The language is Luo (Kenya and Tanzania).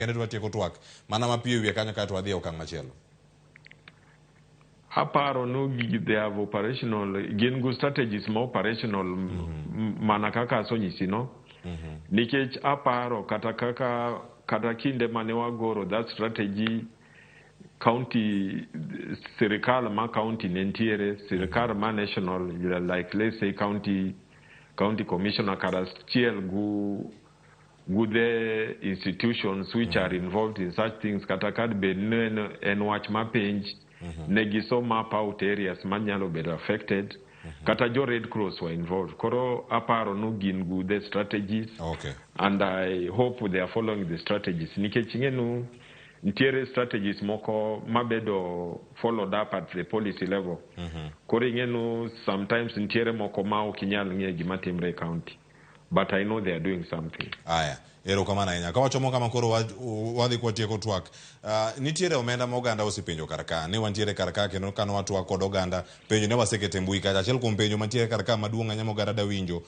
Kende twatieko twak mana mapiyo e wiye kanyo kaeto wadhi e okang' machielo. Aparo ni they have operational, gin go strategies ma operational mana kaka asonyisi no. Nikech aparo kata kaka kata kinde mane wagoro that strategy, county, sirikal ma county ne nitiere, sirikal ma national, like let's say county commissioner karachiel gu the institutions which are involved in such things, kata ka bed ni en wach ma penj, ne giso map out areas manyalo bedo affected, kata jo Red Cross were involved. Koro aparo no gin gu the strategies and I hope they are following the strategies, nikech ing'enu nitiere strategies moko mabedo followed up at the policy level. Koro ing'enu sometimes nitiere moko ma ok inyal ng'e gima timre e county, but I know they are doing something. Aya, erokamano ahinya. Ka wachomo kama koro wadhi kwatieko twak. Nitiere omenda ma oganda osepenjo kar ka, ni wantiere kar ka kendo kane watwak kod oganda, penjo ne wasekete e mbui kacha. Achiel kuom penjo mantiere kar ka maduong' ahinya ma oganda da winjo